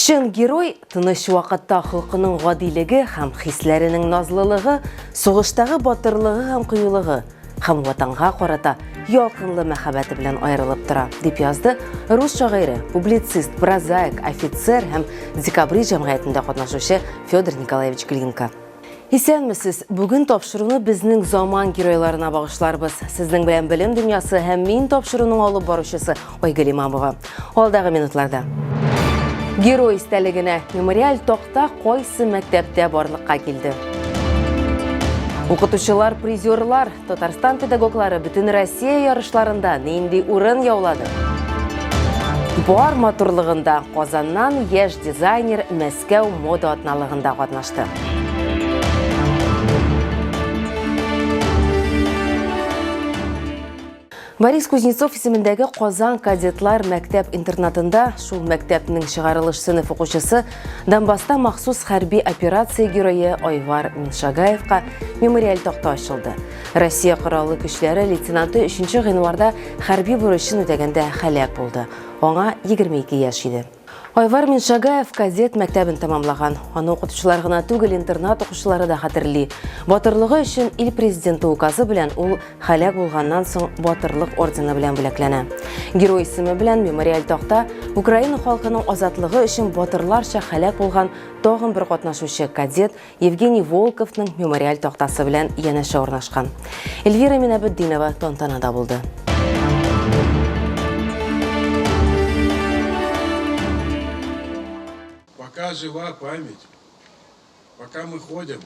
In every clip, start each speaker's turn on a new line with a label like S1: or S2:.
S1: Чын герой тыныч вакытта холкының гадилеге һәм хисләренең назлылыгы, сугыштагы батырлыгы һәм кыюлыгы һәм Ватанга карата ялкынлы мәхәббәте белән аерылып тора, дип язды рус шагыйре, публицист, прозаик, офицер һәм Декабри җәмгыятендә катнашучы Федор Николаевич Глинка. Исәнмесез! Бүген тапшыруны безнең заман геройларына багышларбыз. Сезнең белән Белем дөньясы һәм мин тапшыруның алып баручысы Айгөл Имамова. Алдагы минутларда. Герой истәлегенә мемориаль такта кайсы мәктәптә барлыкка килде? Укытучылар призерлар, Татарстан педагоглары бөтен Россия ярышларында нинди урын яулады? Бар матурлыгында Казаннан яшь дизайнер Мәскәү мода атналыгында катнашты. Борис Кузнецов исемендәге Казан кадетлар мәктәп-интернатында шул мәктәпнең чыгарылыш сыйныф укучысы Донбасста махсус хәрби операция герое Айвар Миншагаевка мемориаль такта ачылды. Россия Кораллы көчләре лейтенанты 3 гыйнварда хәрби бурычын үтәгәндә һәлак булды. Аңа 22 яшь иде. Айвар Миншагаев кадет мәктәбен тәмамлаган. Аны укытучылар гына түгел, интернат укучылары да хәтерли. Батырлыгы өчен ил президенты указы белән ул һәлак булганнан соң Батырлык ордены белән бүләкләнә. Герой исеме белән мемориаль такта Украина халкының азатлыгы өчен батырларча һәлак булган тагын бер катнашучы кадет Евгений Волковның мемориаль тактасы белән янәшә урнашкан. Эльвира Минабетдинова тантанада булды.
S2: Пока жива память, пока мы ходим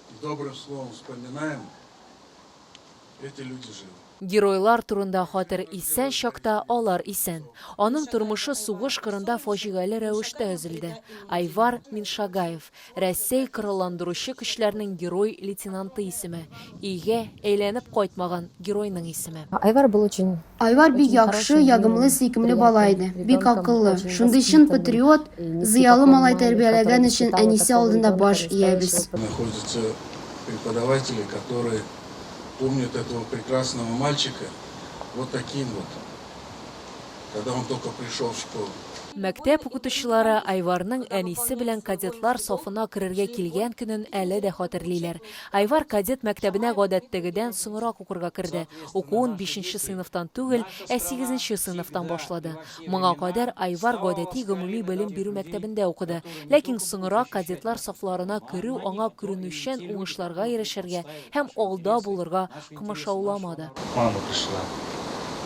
S2: и добрым словом вспоминаем, эти люди живы.
S3: Геройлар турында хәтер исән чакта алар исән. Аның тормышы сугыш кырында фаҗигале рәвештә өзелде. Айвар Миншагаев, Рәсәй Коралландыручы көчләрнең герой-лейтенанты исеме, өйгә әйләнеп кайтмаган геройның исеме.
S4: Айвар был очень
S5: Айвар бик яхшы, ягымлы, сөйкемле бала иде. Бик акыллы. Шундый чын патриот, зыялы малай тәрбияләгән өчен әнисе алдында баш иябез.
S2: Находятся преподаватели, которые помнят этого прекрасного мальчика вот таким вот, когда он только пришел в школу.
S3: Мәктәп укытучылары Айварның әнисе белән кадетлар сафына керергә килгән көнен әле дә хәтерлиләр. Айвар кадет мәктәбенә гадәттәгедән соңрак укырга керде. Укуын бишенче сыйныфтан түгел, ә сигезенче сыйныфтан башлады. Моңа кадәр Айвар гадәти гомуми белем бирү мәктәбендә укыды. Ләкин соңрак кадетлар сафларына керү аңа күренүчән уңышларга ирешергә һәм алда булырга комачауламады.
S6: Мама пришла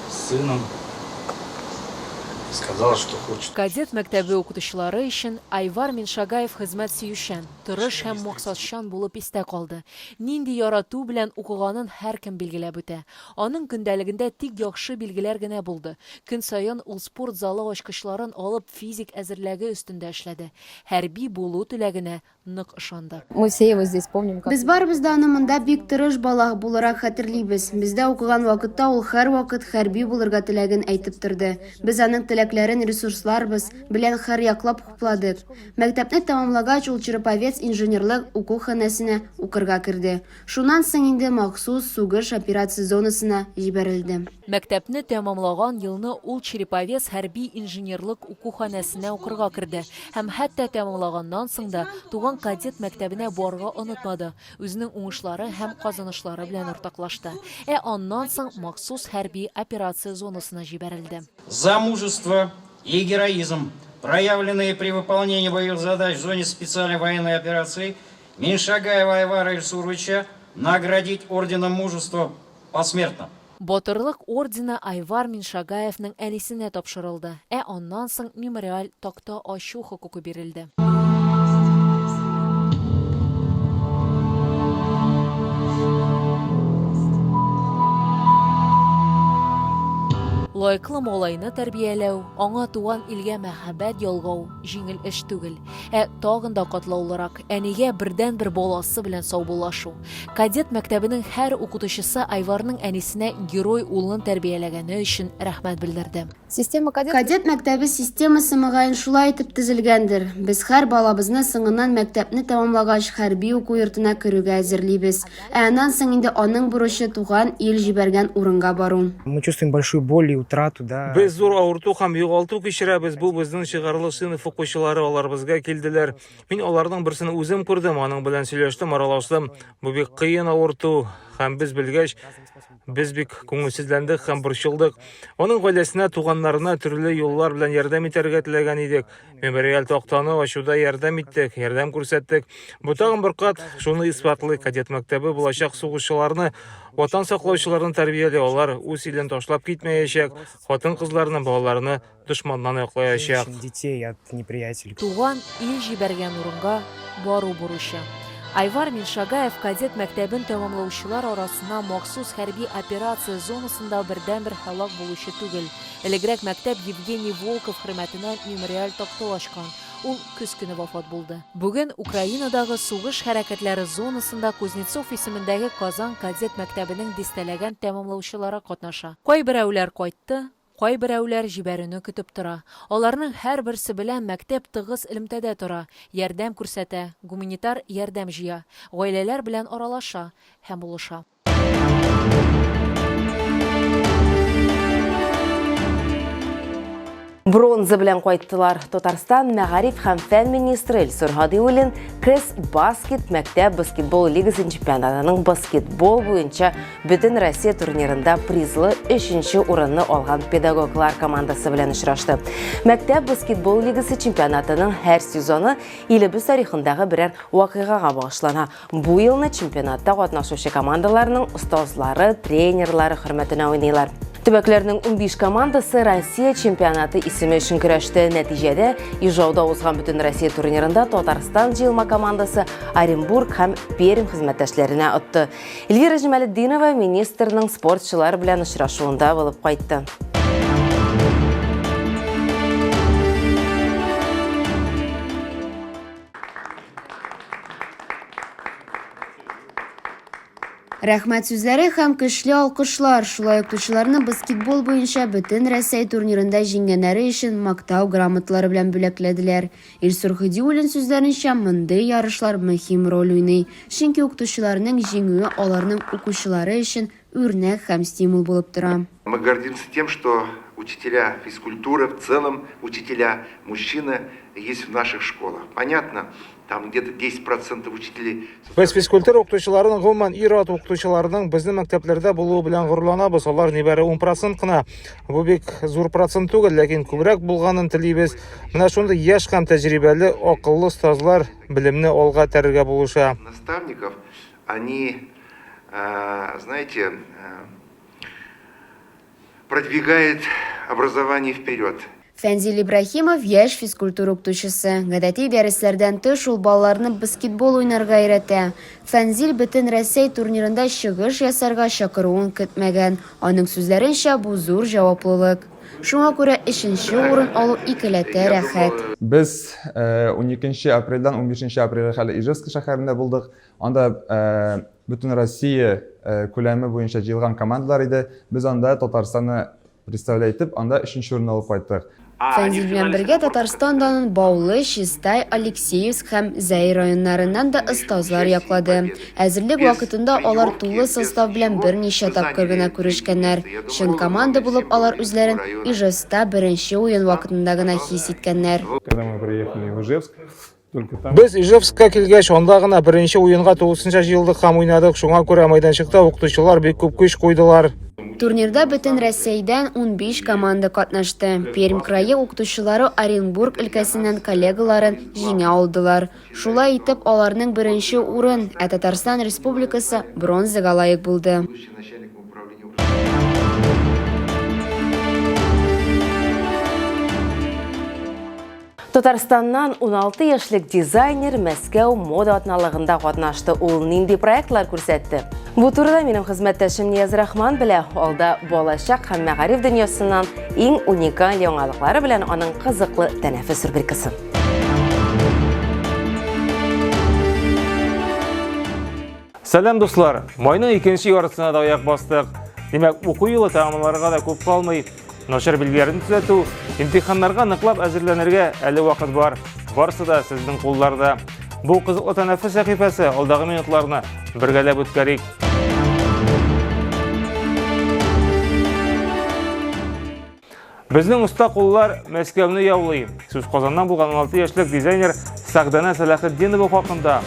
S6: с сыном и сказала, что хочет.
S3: Кадет мәктәбе укытучылары өчен Айвар Миншагаев хезмәт сөючән, тырыш һәм максатчан булып истә калды. Нинди ярату белән укыганын һәркем билгеләп үтә. Аның көндәлегендә тик яхшы билгеләр генә булды. Көн саен ул спорт залы ачкычларын алып физик әзерләге өстендә эшләде. Хәрби булу теләгенә нык ышанды.
S4: Мы все его здесь помним как.
S5: Без барыбыз да аны монда бик тырыш бала буларак хәтерлибез. Бездә укыган вакытта ул һәрвакыт хәрби булырга теләген әйтеп торды. Без аның теләкләрен ресурсларбыз белән һәрьяклап хупладык. Мәктәпне тәмамлагач, ул Череповец инженерлык укуханәсенә укырга керде. Шуннан соң инде махсус сугыш операция зонасына җибәрелде.
S3: Мәктәпне тәмамлаган елны ул Череповец хәрби-инженерлык укуханәсенә укырга керде һәм хәтта тәмамлаганнан соң да туган кадет мәктәбенә барырга онытмады, үзенең уңышлары һәм казанышлары белән уртаклашты. Ә аннан соң махсус хәрби операция зонасына җибәрелде.
S7: За мужество и героизм, проявленные при выполнении боевых задач в зоне специальной военной операции, Меньшагаева Айвара Ильсуровича наградить орденом Мужества посмертно.
S3: Батырлык ордены Айвар Миншагаевның әнисенә тапшырылды, ә аннан соң мемориаль такта ачу хокукы бирелде. Лаеклы малайны тәрбияләү, аңа туган илгә мәхәббәт ялгау җиңел эш түгел. Ә тагын да катлаулырак, әнигә бердәнбер баласы белән саубуллашу. Кадет мәктәбенең һәр укытучысы Айварның әнисенә герой улын тәрбияләгәне өчен рәхмәт белдерде.
S4: Система кадет.
S5: Кадет мәктәбе системасы, мөгаен, шулай итеп төзелгәндер. Без һәр балабызны соңыннан мәктәпне тәмамлагач хәрби уку йортына керүгә әзерлибез. Ә аннан соң инде аның бурычы туган ил җибәргән урынга бару.
S8: Мы чувствуем большую боль и утрату. утрату, да.
S9: Без зур авырту һәм югалту кичерәбез. Бу безнең чыгарылыш сыйныф укучылары, алар безгә килделәр. Мин аларның берсен үзем күрдем, аның белән сөйләштем, аралаштым. Бу бик кыен авырту һәм без белгәч, без бик күңелсезләндек һәм борчылдык. Аның гаиләсенә, туганнарына төрле юллар белән ярдәм итәргә теләгән идек. Мемориаль тактаны ачуда ярдәм иттек, ярдәм күрсәттек. Бу тагын бер кат шуны исбатлый, кадет мәктәбе булачак сугышчыларны, ватан саклаучыларны тәрбияли, алар үз илен ташлап китмәячәк, хатын-кызларны, балаларны дошманнан яклаячак.
S8: Детей от неприятелей.
S3: Туган ил җибәргән урынга бару бурычы. Айвар Миншагаев кадет мәктәбен тәмамлаучылар арасына махсус хәрби операция зонасында бердәнбер һәлак булучы түгел. Элегрәк мәктәп Евгений Волков хөрмәтенә мемориаль такта ачкан. Ул көз көне вафат булды. Бүген Украинадагы сугыш хәрәкәтләре зонасында Кузнецов исемендәге Казан кадет мәктәбенең дистәләгән тәмамлаучылары катнаша. Кайберәүләр кайтты, кайберәүләр җибәрүне көтеп тора. Аларның һәрберсе белән мәктәп тыгыз элемтәдә тора, ярдәм күрсәтә, гуманитар ярдәм җыя, гаиләләр белән аралаша һәм булыша.
S1: Бронза белән кайттылар. Татарстан мәгариф һәм фән министры Илсур Һадиуллин КЭС баскет мәктәп баскетбол лигасы чемпионатының баскетбол буенча бөтен Россия турнирында призлы өченче урынны алган педагоглар командасы белән очрашты. Мәктәп баскетбол лигасы чемпионатының һәр сезоны илебез тарихындагы берәр вакыйгага багышлана. Бу елны чемпионатта катнашучы командаларның остазлары, тренерлары хөрмәтенә уйныйлар. Төбәкләрнең 15 командасы Россия чемпионаты исеме өчен көрәште. Нәтиҗәдә Ижауда узган бөтен Россия турнирында Татарстан җыелма командасы Оренбург һәм Пермь хезмәттәшләренә отты. Эльвира Җамалетдинова министрның спортчылар белән очрашуында булып кайтты.
S5: Рәхмәт сүзләре һәм көчле алкышлар, шулай ук укытучыларны баскетбол буенча бөтен Рәсәй турнирында җиңгәннәре өчен мактау грамоталары белән бүләкләделәр. Илсур Һадиуллин сүзләренчә, мондый ярышлар мөһим роль уйный, чөнки укытучыларның җиңүе аларның укучылары өчен үрнәк һәм стимул булып тора.
S10: Мы гордимся тем, что учителя физкультуры, в целом учителя, мужчины есть в наших школах. Понятно, там где-то 10% учителей.
S9: Без физкультура укытучыларының, гомумән, ир-ат укытучыларының безнең мәктәпләрдә булуы белән горурланабыз. Алар нибары 10% кына. Бу бик зур процент түгел, ләкин күбрәк булганын телибез. Менә шундый яшь һәм тәҗрибәле, акыллы остазлар белемне алга этәрергә булыша.
S10: Наставников, они, знаете, продвигает образование вперед.
S5: Фәнзил Ибраһимов, яшь физкультура укытучысы. Гадәти дәресләрдән тыш ул балаларны баскетбол уйнарга өйрәтә. Фәнзил бөтен Рәсәй турнирында чыгыш ясарга чакыруын көтмәгән. Аның сүзләренчә, бу зур җаваплылык. Шуңа күрә өченче урын алу икеләтә рәхәт.
S11: Без уникенче апрельдән унбишенче апрельгә хәтле Ижевск шәһәрендә булдык. Анда бөтен Россия күләме буенча җыелган командалар иде. Без анда Татарстанны представлять итеп, анда өченче урынны алып кайттык.
S5: Фәнзил белән бергә Татарстан данын Баулы, Чистай, Алексеевск һәм Зәй районнарыннан да остазлар яклады. Әзерлек вакытында алар тулы состав белән берничә тапкыр гына күрешкәннәр. Чын команда булып алар үзләрен Ижевскта беренче уен вакытында гына хис иткәннәр.
S11: Когда мы приехали в Ижевск,
S9: Без Ижевскка килгәч, анда гына беренче уенга тулысынча җыелдык һәм уйнадык, шуңа күрә мәйданчыкта укытучылар бик күп көч куйдылар.
S5: Турнирда бөтен Рәсәйдән 15 команда катнашты. Пермь крае укытучылары Оренбург өлкәсеннән коллегаларын җиңә алдылар. Шулай итеп, аларның беренче урын, ә Татарстан Республикасы бронзага лаек булды.
S1: Татарстаннан 16 яшьлек дизайнер Мәскәү мода атналыгында катнашты. Ул нинди проектлар күрсәтте? Бу турыда минем хезмәттәшем Нияз Рахман белә. Алда балачак һәм мәгариф дөньясыннан иң уникаль яңалыклары белән аның кызыклы тәнәфес рубрикасы.
S9: Сәлам, дуслар! Майның икенче яртысына да аяк бастык. Димәк, уку елы тәмамланырга да күп калмый. Начар билгеләрне төзәтү, имтиханнарга ныклап әзерләнергә әле вакыт бар. Барысы да сезнең кулларда. Бу кызыклы тәнәфес сәхифәсе алдагы минутларны бергәләп үткәрик. Безнең оста куллар Мәскәүне яулый. Сүз Казаннан булган 16 яшьлек дизайнер Сагдана Сәләхетдинова хакында.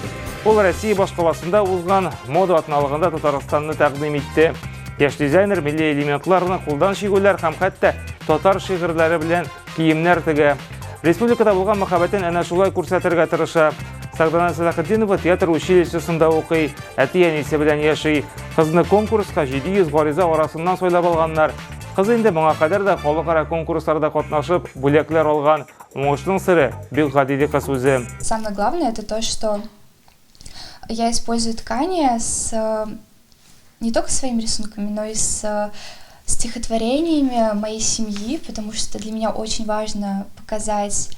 S9: Ул Россия башкаласында узган мода атналыгында Татарстанны тәкъдим итте. Яшь дизайнер милли элементларны кулдан чигүләр һәм хәтта татар шигырьләре белән киемнәр тегә. Республикада булган мәхәббәтен әнә шулай күрсәтергә тырыша. Сагдана Сәләхетдинова театр училищесында укый, әти-әнисе белән яши. Кызны конкурска 700 гариза арасыннан сайлап алганнар. Кыз инде моңа кадәр дә халыкара конкурсларда катнашып, бүләкләр алган. Уңышның сере бик гади ди кыз үзе.
S12: Самое главное это то, что я использую ткани с не только своими рисунками, но и с стихотворениями моей семьи, потому что для меня очень важно показать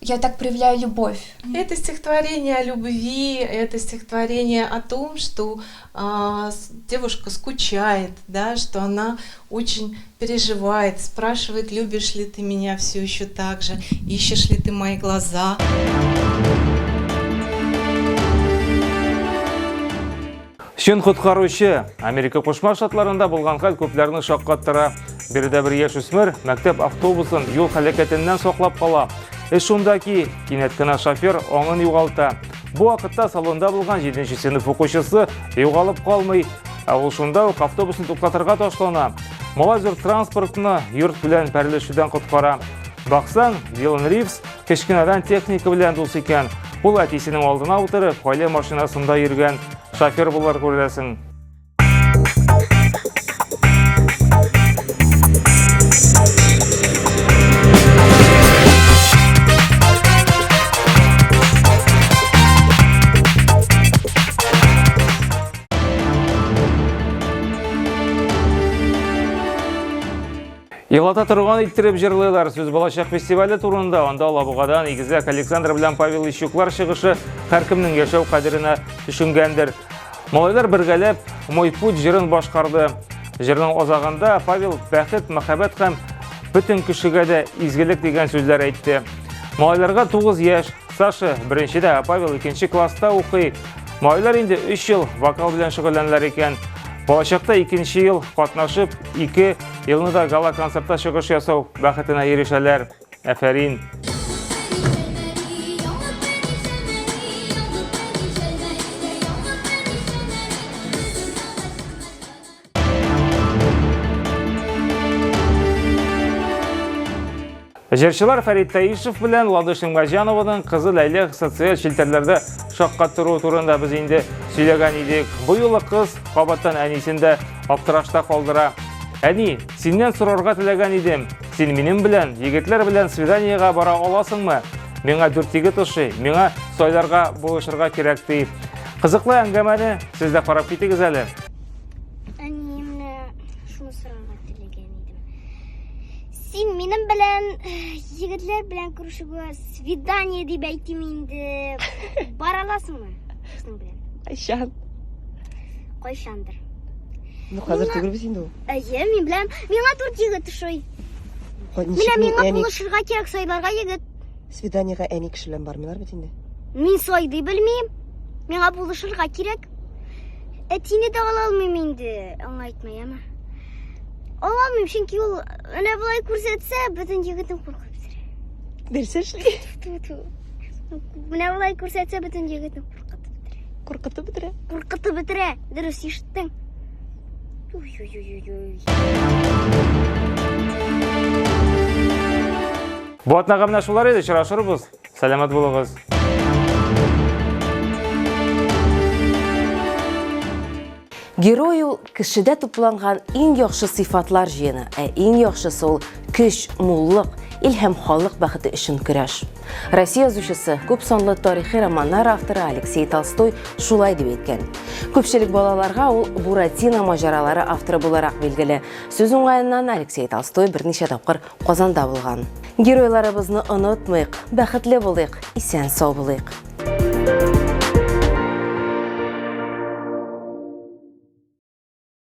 S12: я так проявляю любовь.
S13: Это стихотворение о любви, это стихотворение о том, что а, девушка скучает, да, что она очень переживает, спрашивает, любишь ли ты меня все еще так же, ищешь ли ты мои глаза.
S9: Чын коткаручы. Америка Кушма Штатларында булган хәл күпләрне шаккаттыра. Биредә бер яшүсмер мәктәп автобусын юл һәлакәтеннән саклап кала. Эш шунда ки, кинәт кенә шофер аңын югалта. Бу вакытта салонда булган 7 сыйныф укучысы югалып калмый, ә ул шунда ук автобусны туктатырга ташлана. Малай зур транспортны йорт белән бәрелешүдән коткара. Баксаң, Дилан Ривз кечкенәдән техника белән дус икән. Ул әтисенең алдына утырып, гаилә машинасында йөргән. Шофер булыр күрәсең. Елата торган иттереп җырлыйлар. Сүз балачак фестивале турында. Анда Алабугадан игезәк Александр белән Павел Ищуклар чыгышы һәркемнең яшәү кадеренә төшенгәндер. Малайлар бергәләп Мой путь җырын башкарды. Җырның азагында Павел бәхет, мәхәббәт һәм бөтен кешегә дә изгелек дигән сүзләр әйтте. Малайларга 9 яшь. Саша беренчедә, ә Павел икенче класста укый. Малайлар инде 3 ел вокал белән шөгыльләнәләр икән. Балачакта икенче ел катнашып, ике елны да гала-концертта чыгыш ясау бәхетенә ирешәләр. Әфәрин! Җырчылар Фәрит Таишев белән Ладыш Имгаҗанованың кызы Ләйлә социаль челтәрләрдә шаккаттыруы турында без инде сөйләгән идек. Бу юлы кыз кабаттан әнисен дә аптырашта калдыра. Әни, синнән сорарга теләгән идем. Син минем белән, егетләр белән свиданиега бара аласыңмы? Миңа дүрт егет ошый, миңа сайларга булышырга кирәк, ди. Кызыклы әңгәмәне сез дә карап китегез әле.
S14: Әни, менә шуны сорарга теләгән идем. Син минем белән егетләр белән күрешүгә свидание дип әйтим инде. Бара аласыңмы? Безнең белән.
S15: Кайчан?
S14: Кайчандыр.
S15: Ну, хәзер түгел бит инде ул.
S14: Әйе, мин беләм. Миңа дүрт егет ошый. Менә миңа булышырга кирәк сайларга егет.
S15: Свиданиега әни кеше белән бармыйлар бит инде.
S14: Мин сайлый белмим. Миңа булышырга кирәк. Әтине дә ала алмыйм инде, аңа әйтмә, яме. Ала алмыйм, чөнки ул менә болай күрсәтсә, бөтен егетне куркып бетерә.
S15: Нәрсә эшли?
S14: Ту-ту. Менә болай күрсәтсә, бөтен егетне куркытып бетерә.
S15: Куркытып бетерә?
S14: Куркытып бетерә. Дөрес ишеттең. Ой-ой-ой-ой.
S9: Бу атнага менә шулар иде, очрашырбыз. Сәламәт булыгыз.
S1: Герой ул кешедә тупланган иң яхшы сыйфатлар җыены, ә иң яхшысы ул көч, муллык, ил һәм халык бәхете өчен көрәш. Россия язучысы, күп санлы тарихи романнар авторы Алексей Толстой шулай дип әйткән. Күпчелек балаларга ул Буратино маҗаралары авторы буларак билгеле. Сүз уңаеннан Алексей Толстой берничә тапкыр Казанда булган. Геройларыбызны онытмыйк, бәхетле булыйк, исән-сау булыйк.